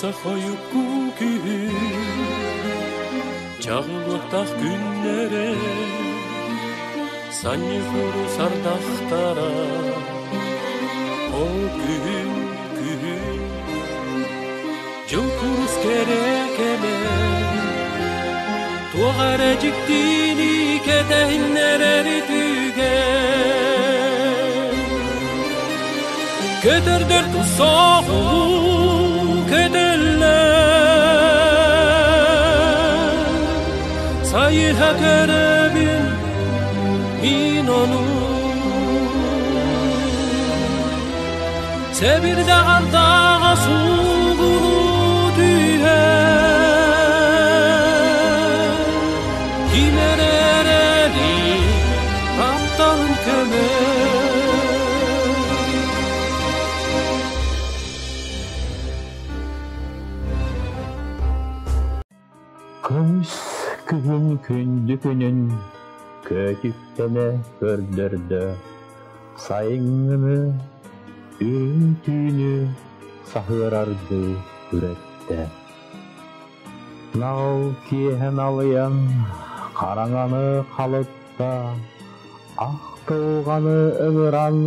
Өссө хойукку күһүн Чаҕылыктах күннэрэ Санньыгуру сардахтара Ол күһүн, күһүн Дьыл курус кэрэ кэмэ Туох эрэ дьиктини кэтэһиннэрэр түгэн Көтөрдөр тусоҕулуу көтөллөр Сайыһа көрөбүн мин ону Сэбирдэх ардааҕа суугунуу түһэр Ким эрэ эрэли тапталын көмөр Көмүс күһүн күндү күнүн Көтүктэнэ көрдөрдө, Сайыҥҥыны үрүҥ түүнү Саһыарардыы үрэттэ. Наҕыл киэһэ налыйан, Хараҥаны халытта, Ахтылҕаны ыҥыран,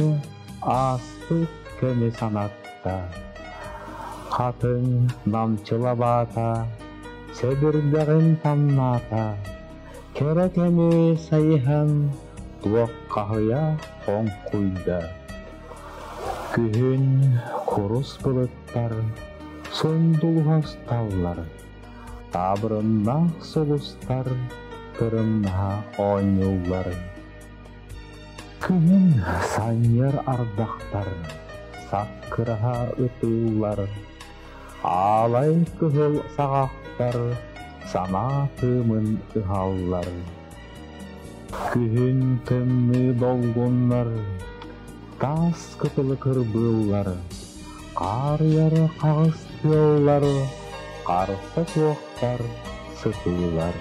Ааспыт кэми санатта. Хатыҥ намчылабаата, Сэбирдэҕин тамнаата, Кэрэ кэми сайыһан, Туоххаһыйа хоҥкуйда. Күһүн курус былыттар сундулуһа усталлар, таабырыннаах сулустар тырымнаһа оонньууллар. Күһүн санньыар ардахтар саккыраһа ытыыллар, аалай кыһыл саҕахтар санаа тыымын ыһаллар. Күһүн тымныы долгуннар таас кытылы кырбыыллар, хаарыйар хаҕыс тыаллар, харса суохтар сытыылар.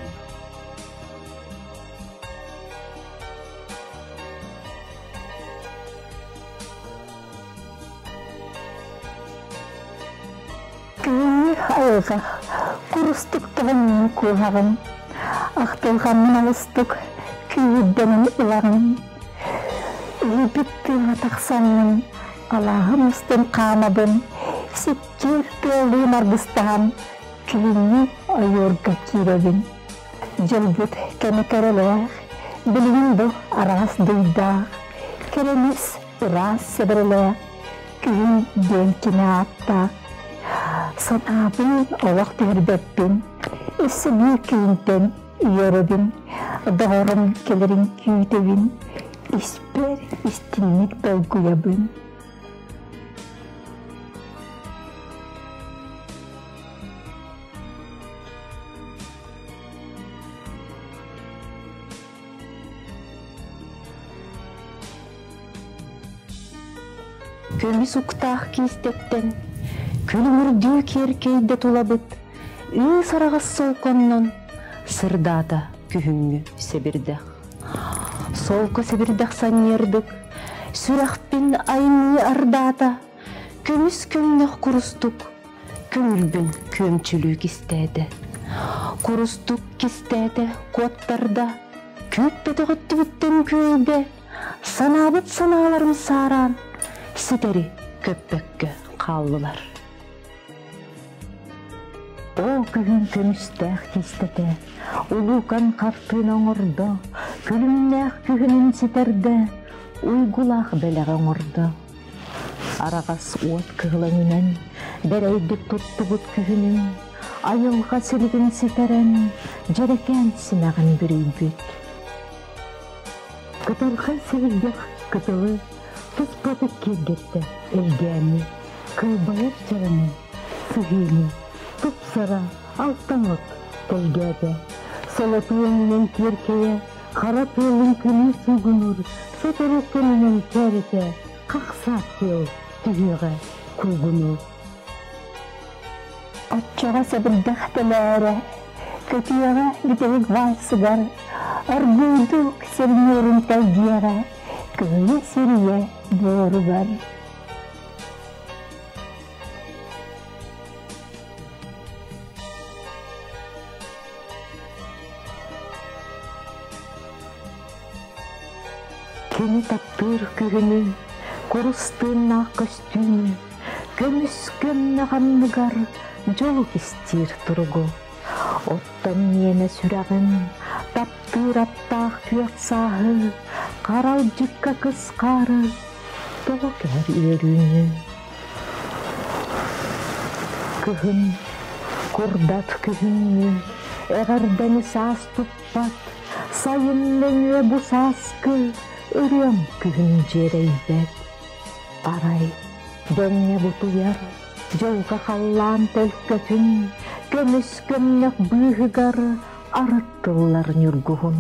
Күһүҥҥү айылҕа курустук тоҕонньун кууһаҕын, ахтылҕаммын алыстык күүһүрдэнэн ылаҕын. Ыйбыт тыаҕа тахсаҥҥын алааһым устун хаамабын, сиккиэр тыаллыын аргыстаһан күһүҥҥү ойуурга киирэбин. Дьылбыт кэмэ кэрэлээх, билигин бу араас дуйдаах, кэрэмэс ыраас сэбэрэлээх күһүн диэн кини ааттаах. Санаабын олох түһэрбэппин, өссө биир күнтэн үөрэбин, доҕорум кэлэрин күүтэбин, испэр истиҥник долгуйабын. Көмүс уктаах киистэттэн күлүмүрдүү киэркэйдэ тулабыт ыыс араҕас солконнон сырдаата күһүҥҥү сэбирдэх. Солко сэбирдэх санньыардык сүрэхпин аймыы ардаата, көмүс көҥнөх курустук көҥүлбүн күөмчүлүү кистээтэ. Курустук кистээтэ, куоттарда, күүппэтэҕиттибиттэн күөйдэ, санаабыт санааларым саараан, ситэри көппөккө хааллылар. Ол күһүн көмүстээх киистэтэ, улуукан хартыына оҥордо, күлүмнээх күһүнүн ситэрдэ, уйгулаах бэлэҕи оҥордо. Араҕас уот кыһылаҥынан бэрэйдик туттубут күһүнүн, айылҕа силигин ситэрэн, дьэрэкээн симэҕин бүрүйбүт. Кытархай силигдэх кытылы туспатык киэргэттэ элгээни, кылбайар чараҥы, сыһыыны, тупсара алтан от тэлгээтэ. Солотуонунан киэркэйэ, хара тыалын күнү суугунуур сотору кэминэн кээрэтэ хахсаат тыал түһүөҕэ куугунуу. Оччоҕо сэбирдэх тэлээрэ, көтүөҕэ бүтэһик вальсыгар, оргууйдук сирньуурун тэлгиэҕэ, кыһыйа сирийэ буоругар. Кини таптыыр күһүнү, курус тыыннаах көстүүнү, көмүс көмнөх анныгар дьолу кистиир туругу. Оттон миэнэ сүрэҕим таптыыр аттаах күөх сааһы, харалдьыкка кыс хаары тоҕо кэһэр үөрүүнү. Кыһын, курдат күһүҥҥү, эҕэрдэни саас туппат, сайын нөҥүө бу сааскы ырыам күһүн дьиэрэйбэт. Арай дэҥҥэ бутуйар, дьылҕа халлаан төлкөтүн, көмүс көмнөх быыһыгар арыт тыллар ньургуһун.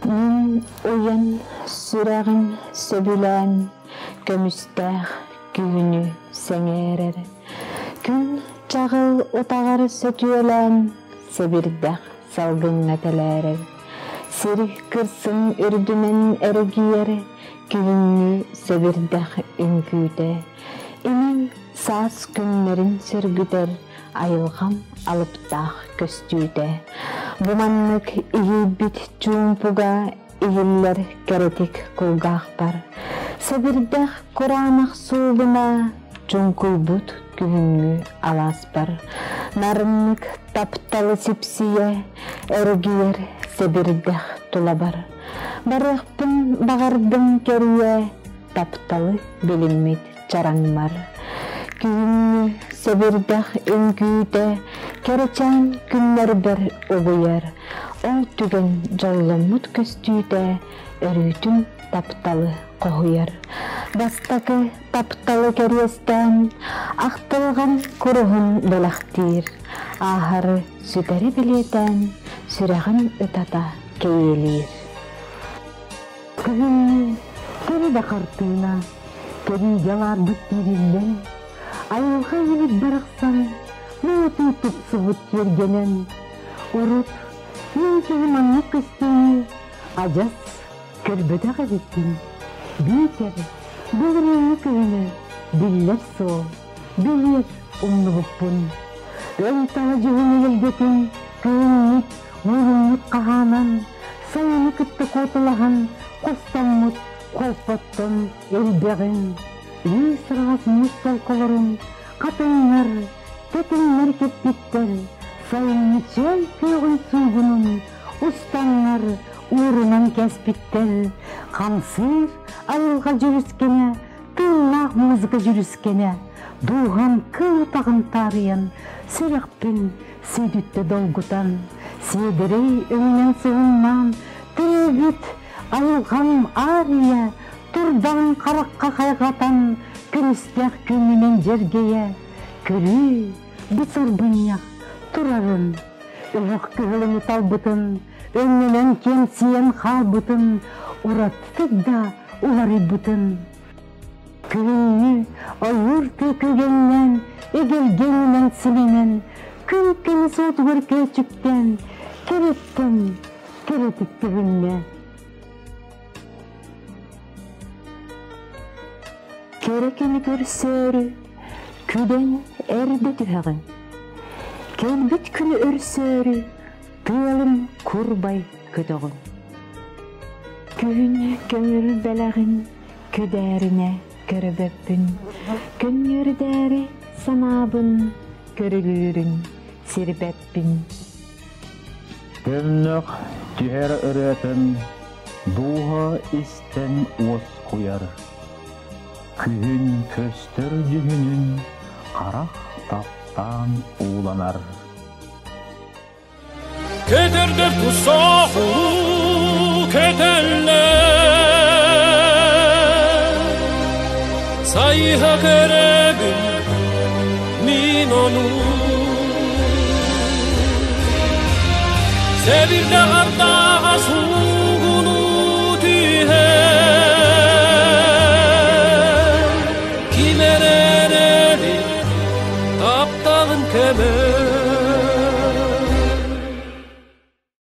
Мин уйан сүрэҕим сөбүлээн көмүстээх күһүнү сэҥээрэр, күн чаҕыл утаҕар сөтүөлээн сэбирдэх салгыҥҥа тэлээрэр, сир кырсын үрдүнэн эргийэр күһүҥҥү сэбирдэх үҥкүүтэ, имэҥ саас күннэрин сөргүтэр айылҕам алыптаах көстүүтэ. Бу маннык иһийбит чуумпуга иһиллэр кэрэтик кулгаахпар. Сэбирдэх кураанах суулуна чуҥкуйбут күһүҥҥү алааспар. Нарыннык тапталы сипсийэ эргийэр сэбирдэх тулабар. Барыахпын баҕардым кэрийэ тапталы билиммит чараҥмар. Күһүҥҥү сэбирдэх үҥкүүтэ кэрэчээн күннэрбэр угуйар, ол түгэн дьолломмут көстүүтэ өрүүтүн тапталы хоһуйар. Бастакы тапталы кэриэстээн, ахтылҕан куруһун бэлэхтиир, ааһары сүтэри бэлиэтээн, сүрэҕин ытата кэйиэлиир. Күһүҥҥү кэрэ да хартыына, кэриигэ лаарбыт тиириллэн, айылҕа иһит барахсан муҥутуу тупсубут тиэргэнэн, урут мин киһи маннык көстүүнү адьас көрбөтөх эбиппин. Биитэр былырыыҥҥы күһүнү биллэр суол, билиэр умнубуппун. Өл-тала дьүһүн эгэлгэтин күһүммүт, муһуммут хаһаанан, сайыны кытта куоталаһан хостоммут холпоттон элбэҕин, ыыс-ыраҕас муус солколорун хатыҥнар, тэтиҥнэр кэппиттэр, сайыҥҥы чээл күөҕүн суугунун устаҥҥар уурунан кэспиттэр, хамсыыр айылҕа дьүрүскэнэ, тыыннаах музыка дьүрүскэнэ, дууһам кыл утаҕын таарыйан, сүрэхпин сүүдүттэ долгутан, сиэдэрэй өҥүнэн суһумнаан, төрөөбүт айылҕам аарыйа, турдаҕын харахха хайҕатан, көмүстээх күҥҥүнэн дьэргэйэ, көрүү бу сарбынньах турарын, өһөх кыһылыны талбытын, өҥнөнөн киэмсийэн хаалбытын, ураттык да уларыйбытын. Күһүҥҥү ойуур тыа күгэннээн, эгэлгэнинэн симэнэн, күн күнү суотугар көөчүктээн, кэрэттэн кэрэтик көһүннэ. Кэрэ кэми көрсөөрү, күдэн эрдэ түһэҕин. Кэлбит күнү өрсөөрү, тыалын курбай көтөҕүн. Күһүн көҥүл бэлэҕин күдээринэ көрөбөппүн, көнньүөрдээри санаабын көрүлүүрүн сирбэппин. Көмнөх түһэр ырыатын дууһа истэн уоскуйар, күһүн көстөр дьүһүнүн харах таптаан ууланар. Көтөрдөр тусааху көтөллөр, сайыһа көрөбүн мин ону. Сэбирдэх ардааҕа суугуну түһэр, ким эрэ эрэли тапталын көмө.